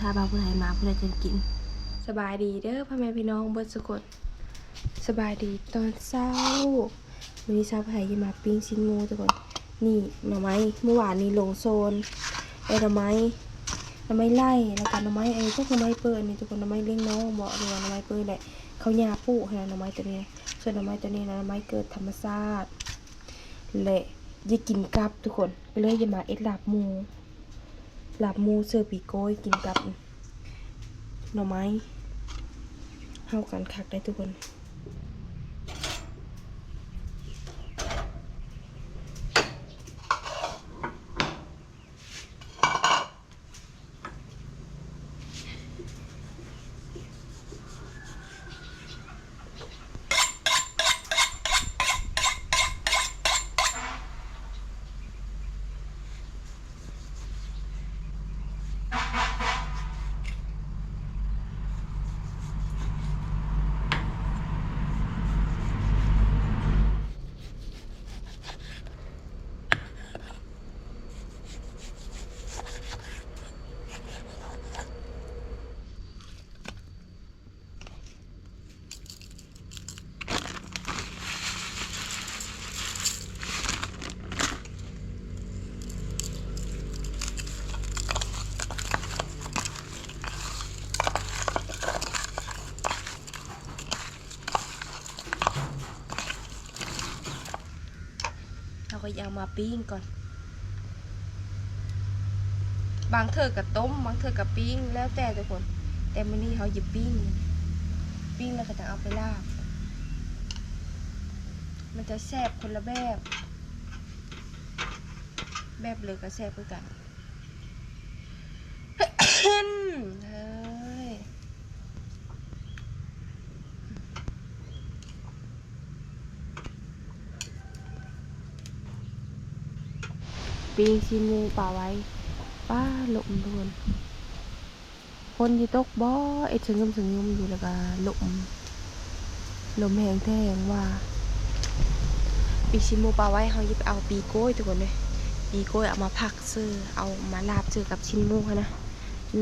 ຖ້າວ່າຜູ້ໃດມາ ຜູ້ໃດຈັ່ງກິນ. ສະບາຍດີເດີພໍ່ແມ່ພີ່ນ້ອງເບິດສູ່ຄົນ. ສະບາຍດີຕອນເຊົ້າ. ມື້ນີ້ສາວໄພຊິມາປີ້ງຊີ້ນໝູທຸກຄົນ. ນີ້ໜໍ່ໄມ້ ມື້ວານນີ້ລົງສວນ ໄດ້ໜໍ່ໄມ້ ໜໍ່ໄມ້ໄລ່ ແລ້ວກໍໜໍ່ໄມ້ ເອີ ພວກໜໍ່ໄມ້ເປີ້ນນີ້ທຸກຄົນ. ໜໍ່ໄມ້ລ້ຽງນ້ອງບໍ ຫຼືວ່າໜໍ່ໄມ້ເປີ້ນແຫຼະ ເຂົາຫຍ້າປູກຫັ້ນນະ ໜໍ່ໄມ້ໂຕນີ້. ສ່ວນໜໍ່ໄມ້ໂຕນີ້ນະ ໜໍ່ໄມ້ເກີດທຳມະຊາດ ແລະ ຢາກກິນກັບທຸກຄົນ ກໍເລີຍຢາກມາເຮັດລາບໝູ. ລາບໝູເສີປີໂກ້ຍກິນກັບໜໍ່ໄມ້ ເຂົ້າກັນຄັກໄດ໋ທຸກຄົນ. ເຮົາກໍຢາກມາປີ້ງກ່ອນ ບາງເທື່ອກໍຕົ້ມ ບາງເທື່ອກໍປີ້ງ ແລ້ວແຕ່ທຸກຄົນ. ແຕ່ມື້ນີ້ເຮົາຢາກປີ້ງ ປີ້ງແລ້ວກໍຈະເອົາໄປລາບ ມັນຈະແຊບຄົນລະແບບ ແບບເລີຍກໍແຊບຄືກັນ. ເຮີ້ຍ ປີ້ງຊີ້ນໝູປາໄວ້ ປ້າ ລົມທຸກຄົນ. ຝົນຊິຕົກບໍ່ ເອັດສະງຶມສະງຶມຢູ່ ແລ້ວກໍລົມ ລົມແຮງແທ້ແຮງວ່າ. ປີ້ງຊີ້ນໝູປາໄວ້ ເຮົາຊິໄປເອົາປີໂກ້ຍທຸກຄົນເອີຍ ປີໂກ້ຍເອົາມາຜັກເສີ ເອົາມາລາບເສີກັບຊີ້ນໝູຫັ້ນນະ. ອື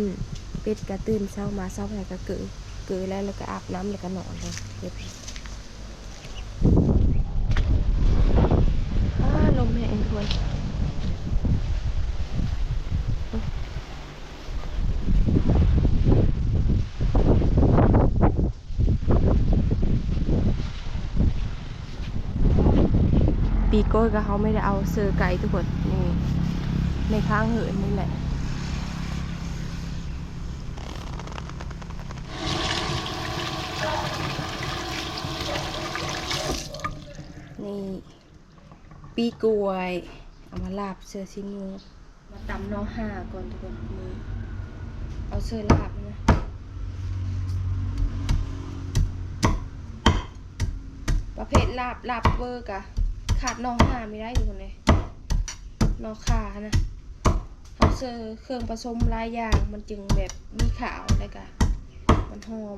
ເປັດກໍຕື່ນເຊົ້າມາ ເຊົ້າໃຜກໍເກີ ເກີແລ້ວ ແລ້ວກໍອາບນ້ຳ ແລ້ວກໍນອນເລີຍ. ອ້າ ລົມແຮງທຸກຄົນ. ປີໂກ້ຍກໍເຮົາໄມ່ໄດ້ເອົາເສີໄກທຸກຄົນ ນີ້ ໃນຂ້າງເຫີນນີ້ແຫຼະ. ນີ້ ປີກລ້ວຍ ເອົາມາລາບເສີຊີ້ນໝູ. ມາຕຳໜໍ່ຫ່າກ່ອນທຸກຄົນ ນີ້ ເອົາເສີລາບນະ. ປະເພດລາບ ລາບເປີກະຂາດໜໍ່ຫ່າບໍ່ໄດ້ທຸກຄົນເອີຍ ໜໍ່ຂ່າຫັ້ນນະ. ເຮົາເສີເຄື່ອງປະສົມຫຼາຍຢ່າງ ມັນຈຶ່ງແບບມີຂາວ ແລ້ວກະມັນຫອມ.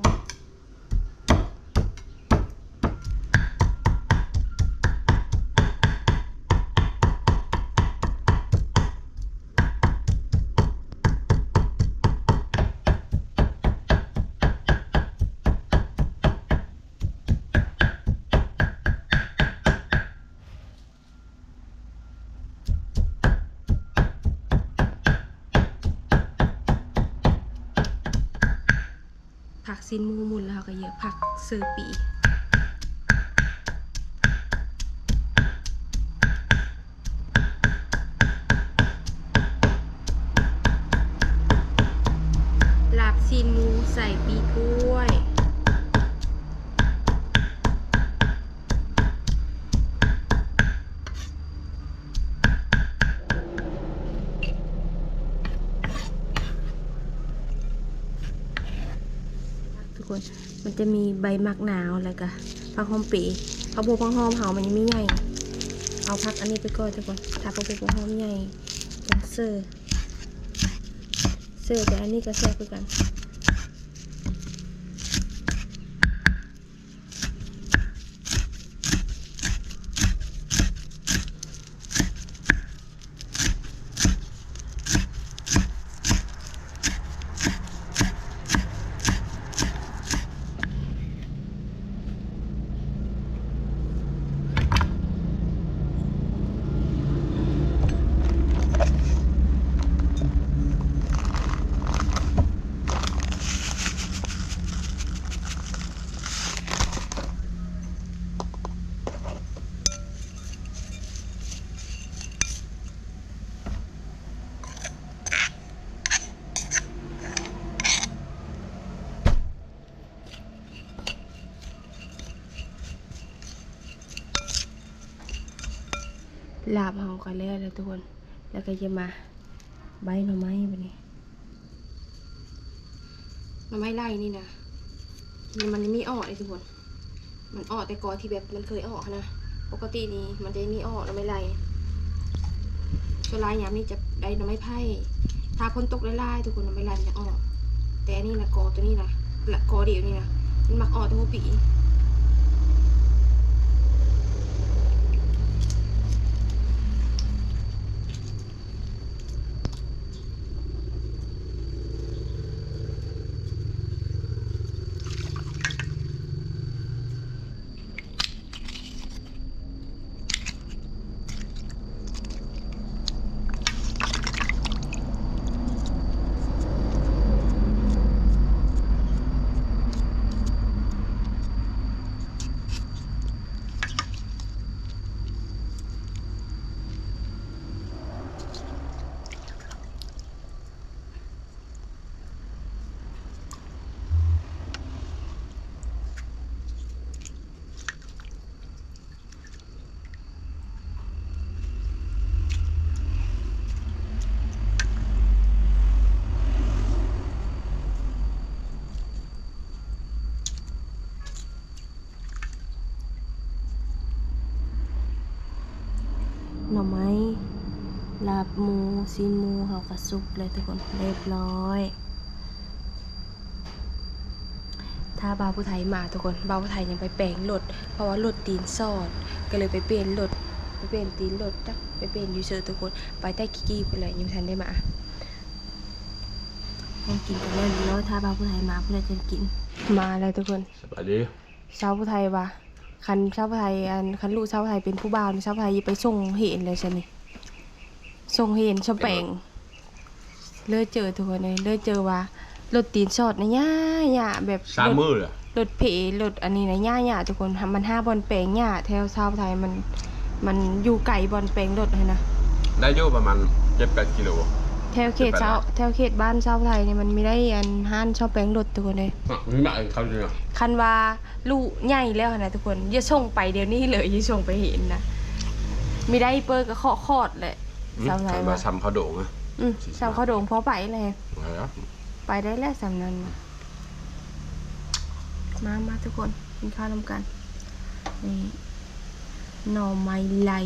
ຜັກຊີ້ນໝູໝຸ່ນແລ້ວ ເຮົາກໍເຍາະຜັກເສີປີ. ລາບຊີ້ນໝູໃສ່ປີກລ້ວຍ. ທຸກຄົນ ມັນຈະມີໃບໝາກນາວ ແລ້ວກະຜັກຫອມເປ. ຜັກບົວຜັກຫອມເຮົາມັນຍັງມີໃຫຍ່ ເອົາຜັກອັນນີ້ໄປກ່ອນທຸກຄົນ. ຖ້າຜັກບົວຜັກຫອມໃຫຍ່ຈັ່ງເສີ ເສີແຕ່ອັນນີ້ກໍແຊບຄືກັນ. ເ ລາບເຮົາກໍແລ້ວແລ້ວທຸກຄົນ ແລ້ວກໍຈະມາໃບໜໍ່ໄມ້ບັດນີ້. ໜໍ່ໄມ້ໄລ່ນີ້ນະ ມັນມີອອກເດ້ທຸກຄົນ. ມັນອອກແຕ່ກໍທີ່ແບບມັນເຄີຍອອກຫັ້ນນະ. ປົກກະຕິນີ້ມັນຈະມີອອກໜໍ່ໄມ້ໄລ່. ສ່ວນຫຼາຍຍາມນີ້ຈະໄດ້ໜໍ່ໄມ້ໄຜ່. ຖ້າຝົນຕົກຫຼາຍໆ ທຸກຄົນ ໜໍ່ໄມ້ໄລ່ມັນຈະອອກ. ແຕ່ອັນນີ້ນະ ກໍຕົວນີ້ນະ ລະ ກໍດຽວນີ້ນະ ມັນມັກອອກແຕ່ຫົວປີ. ໜໍ່ໄມ້ ລາບໝູ ຊີ້ນໝູເຮົາກໍສຸກແລ້ວທຸກຄົນ ຮຽບຮ້ອຍ. ຖ້າບ່າວຜູ້ໄທມາທຸກຄົນ ບ່າວຜູ້ໄທຍັງໄປແປງລົດ ເພາະວ່າລົດຕີນສອດ ກໍເລີຍໄປປ່ຽນລົດ ໄປປ່ຽນຕີນລົດ ຈັກໄປປ່ຽນຢູ່ເຊີທຸກຄົນ ໄປແຕ່ກີ້ໆພຸ້ນແຫຼະ ຍັງບໍ່ທັນໄດ້ມາ. ໃຫ້ກິນກັນແລ້ວເນາະ ຖ້າບ່າວຜູ້ໄທມາພຸ້ນແຫຼະຈັ່ງກິນ. ມາແລ້ວທຸກຄົນ ສະບາຍດີ. ຊາວຜູ້ໄທວ່າ ຄັນຊາວຜູ້ໄທ ອັນ ຄັນລູກຊາວຜູ້ໄທເປັນຜູ້ບ່າວນີ້ ຊາວຜູ້ໄທໄປສົ່ງເຫັນແລ້ວຊັ້ນນີ້ ສົ່ງເຫັນຊະແປງ. ເລີຍເຈີທຸກຄົນເອີຍ ເລີຍເຈີວ່າລົດຕີນສອດນະ ຍາກໆ ແບບ ສາມມື້ລະ ລົດເພ ລົດອັນນີ້ນະ ຍາກໆ ທຸກຄົນ. ມັນຫາບ່ອນແປງຍາກ ແຖວຊາວໄທມັນ ມັນຢູ່ໄກບ່ອນແປງລົດຫັ້ນນະ. ໄດ້ຢູ່ປະມານເຈັດແປດກິໂລ ແຖວເຂດຊາວ ແຖວເຂດບ້ານຊາວໄທນີ້ ມັນມີໄດ້ອັນຮ້ານຊອບແປງລົດທຸກຄົນເອີຍ. ອະ ມີມາເອົາເຂົ້າຢູ່ນະ ຄັນວ່າ ລູກໃຫຍ່ແລ້ວຫັ້ນນະທຸກຄົນ ຢ່າສົ່ງໄປດຽວນີ້ເລີຍ ຢ່າສົ່ງໄປເຫັນນະ. ມີໄດ້ເປີກໍເຄາະຄອດແຫຼະ. ອືມ ສຳໄທ ຄັນວ່າ ວ່າສ່ຳເຂົ້າໂດງນະ. ອືມ ຊິ ສ່ຳເຂົ້າໂດງພໍໄປແຫຼະ ໄປແລ້ວ ໄປໄດ້ແລ້ວສ່ຳນັ້ນນະ. ມາ ມາທຸກຄົນ ກິນເຂົ້ານຳກັນ. ນີ້ ໜໍ່ໄມ້ໄລ່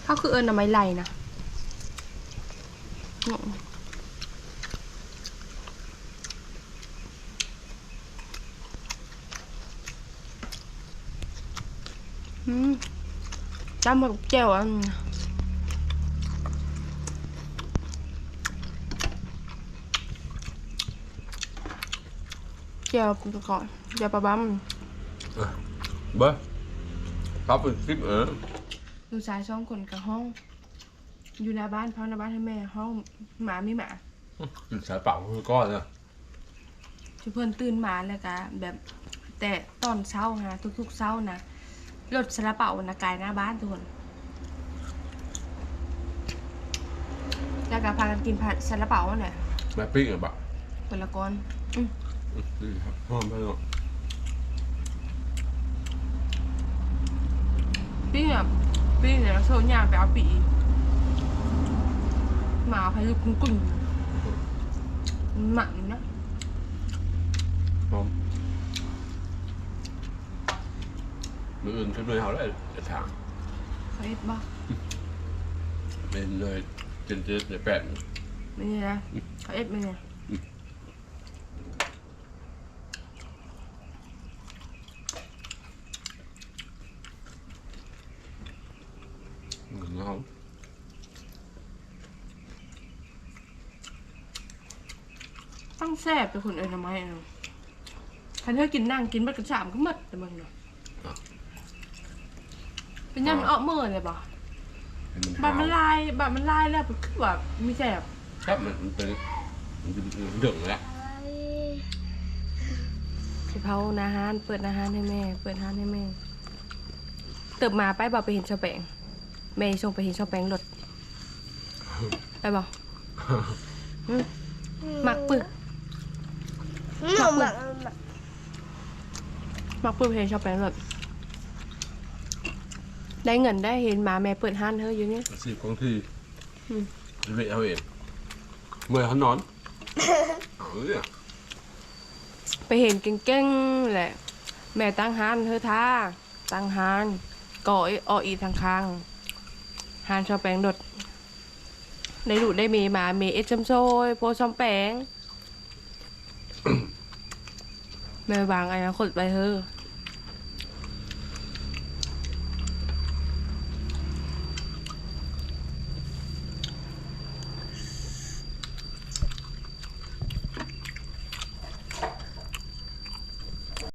ເຂົາຄືເອີ້ນໜໍ່ໄມ້ໄລ່ນະ. ອືມ ອືມ ຈ້ຳກັບແຈ່ວ ອັນ ແຈ່ວຂອງ ແຈ່ວປາບ້າ. ເອີ ເບິ່ງ ປັບເປັນຄລິບ ເອີ ລູກຊາຍສອງຄົນກໍຮ້ອງ ຢູ່ໜ້າບ້ານ ເຝົ້າໜ້າບ້ານໃຫ້ແມ່ ຮ້ອງ ໝາມີໝາ. ອືມ ກິນຊາລາເປົາຄືກ່ອນນະ. ຄືເພິ່ນຕື່ນມາແລ້ວກະແບບ ແຕ່ຕອນເຊົ້າຫັ້ນນະ ທຸກໆເຊົ້ານະ ລົດຊາລາເປົານະກາຍໜ້າບ້ານທຸກຄົນ ແລ້ວກະພາກັນກິນຊາລາເປົາຫັ້ນແຫຼະ. ມາປີ້ງເອົາບະ ຄົນລະກ້ອນ. ອືມ ອືມ ຫອມໄປເນາະ. ປີ້ງອະ ປີ້ງແລ້ວໂຊຍ່າງໄປເອົາປີ້ອີກ ໝາໄຜລຸກກຸ້ງໆ ມັນນະ ຫອມ. ມື້ອື່ນຂຶ້ນມາເຮົາໄດ້ຖາງ ເຂົາເຮັດບໍ່? ເປັນເລີຍ ເປັນເຈັດເປັນແປດ ແມ່ນນະ ເຂົາເຮັດແມ່ນນະ. ຕັ້ງແຊບເດີຄົນເອີຍ ໜໍ່ໄມ້ນະ ຄັນເຮົາກິນ ນັ່ງກິນເບິດກະຊາມກໍໝົດແຕ່ເບິ່ງນະ. ເປັນຫຍັງມັນອອກເມີແລ້ວບໍ່? ບັດມັນລາຍ ບັດມັນລາຍແລ້ວຄືວ່າມີແຊບ. ຄັບ ມັນ ມັນເປັນ ມັນເປັນເລື່ອງແລ້ວ. ຊິເຝົ້າໜ້າຮ້ານ ເປີດໜ້າຮ້ານໃຫ້ແມ່ ເປີດຮ້ານໃຫ້ແມ່. ເຕີບມາໄປບໍ່ ໄປເຫັນຊາວແປງ ແມ່ສົ່ງໄປເຫັນຊາວແປງລົດ ໄປບໍ່? ຫື ມັກປຶກ ມັກປຶກ ມັກປຶກເຫັນຊາວແປງລົດ. ໄດ້ເງິນໄດ້ເຫັນມາ ແມ່ເປີດຮ້ານເຮີຢູ່ນີ້ ອາຊີບຄົງທີ່ ອືມ ຊີວິດເຮົາເອງ ເມື່ອຍເຮົານອນ ເອົາເລີຍ ໄປເຫັນເກັ່ງໆແຫຼະ ແມ່ຕັ້ງຮ້ານເຮີທ່າ ຕັ້ງຮ້ານ ກໍ່ອີ່ ອໍອີ່ທາງຂ້າງ ຮ້ານຊາວແປງໂດດ ໄດ້ລູກໄດ້ເມມາ ເມເຮັດຊຳໂຊຍ ໂພຊຳແປງ ແມ່ວາງອະນາຄົດໄວ້ເຮີ